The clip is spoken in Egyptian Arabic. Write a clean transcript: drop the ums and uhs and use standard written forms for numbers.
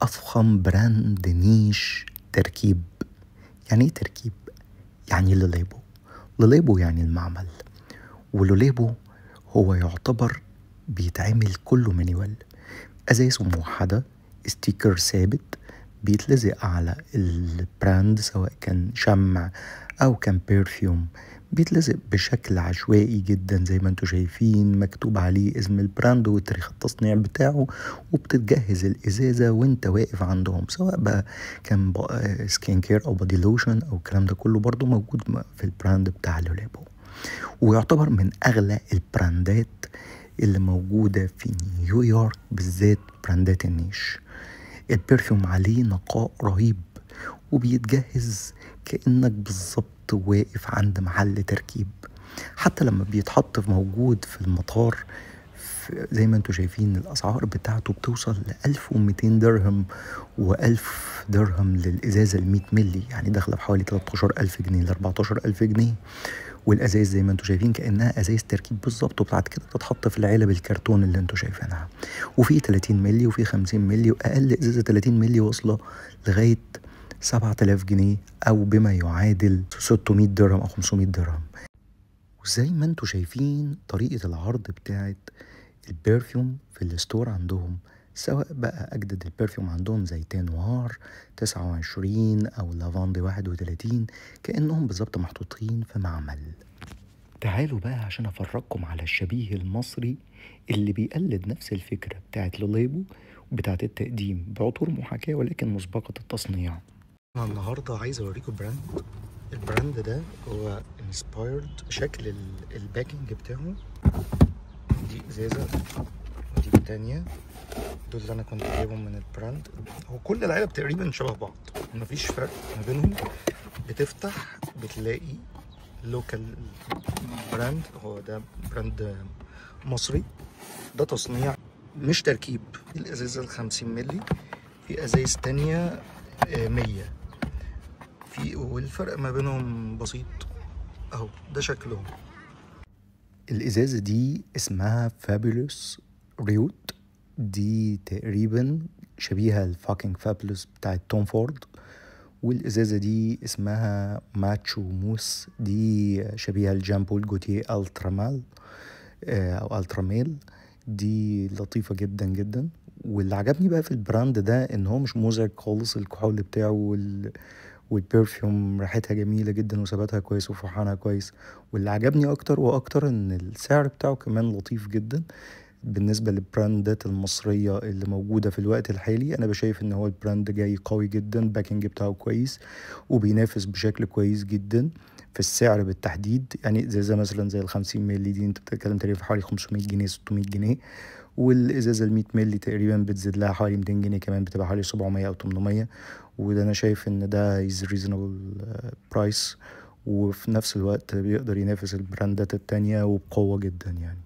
أفخم brand niche تركيب. يعني ايه تركيب؟ يعني Le Labo. Le Labo يعني المعمل، و Le Labo هو يعتبر بيتعمل كله manual، ازايز موحدة، sticker ثابت بيتلزق على ال brand، سواء كان شمع او كان perfume، بيتلزق بشكل عشوائي جدا زي ما انتم شايفين، مكتوب عليه اسم ال brand وتاريخ التصنيع بتاعه، وبتتجهز الازازة وانت واقف عندهم، سواء بقى كان skin care او body lotion او الكلام ده كله برضو موجود في ال brand بتاع Le Labo. ويعتبر من اغلى البراندات اللي موجودة في نيويورك، بالذات براندات ال niche. ال perfume عليه نقاء رهيب، وبيتجهز كأنك بالظبط واقف عند محل تركيب. حتى لما بيتحط في موجود في المطار، زي ما انتم شايفين الأسعار بتاعته بتوصل ل1200 درهم و1000 درهم للإزازة ال100 ملي، يعني داخلة بحوالي 13,000 جنيه ل14,000 جنيه. والازايز زي ما انتم شايفين كانها ازايز تركيب بالظبط، وبعد كده بتتحط في العلب الكرتون اللي انتم شايفينها. وفي 30 ملي وفي 50 ملي، واقل ازازة 30 ملي واصله لغاية 7000 جنيه او بما يعادل 600 درهم او 500 درهم. وزي ما انتم شايفين طريقه العرض بتاعت ال perfume في ال store عندهم، سواء بقى أجدد ال perfume عندهم زي Thé Noir 29 أو Lavande 31، كأنهم بالظبط محطوطين في معمل. تعالوا بقى عشان أفرجكم على الشبيه المصري اللي بيقلد نفس الفكرة بتاعت Le Labo وبتاعت التقديم بعطور محاكاة ولكن مسبقة التصنيع. أنا النهاردة عايز أوريكم brand. ال brand ده هو inspired شكل ال packing بتاعه. دي ازازة ودي التانية، دول اللي انا كنت جايبهم من ال brand. هو كل العلب تقريبا شبه بعض، مفيش فرق ما بينهم. بتفتح بتلاقي local brand، هو ده brand مصري، ده تصنيع مش تركيب. الازازة ال50 ملي، في ازايز تانية 100 في، والفرق ما بينهم بسيط. اهو ده شكلهم. الازازة دي اسمها Fabulous Riot، دي تقريبا شبيهة ال Fucking Fabulous بتاعت Tom Ford. والازازة دي اسمها Macho Mousse، دي شبيهة ل Jean Paul Gaultier Ultra Male او Ultra Male. دي لطيفة جدا جدا. واللي عجبني بقى في ال brand ده ان هو مش مزعج خالص، الكحول بتاعه وال perfume ريحتها جميلة جدا وثباتها كويس وفوحانها كويس. واللي عجبني اكتر واكتر ان السعر بتاعه كمان لطيف جدا بالنسبة للبراندات المصرية اللي موجودة في الوقت الحالي. انا بشايف ان هو ال brand جاي قوي جدا، packing بتاعه كويس وبينافس بشكل كويس جدا في السعر بالتحديد. يعني ازازة مثلا زي ال50 ملي دي انت بتتكلم تقريبا في حوالي 500 جنيه، 600 جنيه، والازازة ال100 ملي تقريبا بتزيد لها حوالي 200 جنيه كمان، بتبقى حوالي 700 او 800. وده انا شايف ان ده is reasonable price، وفي نفس الوقت بيقدر ينافس البراندات التانية وبقوة جدا يعني.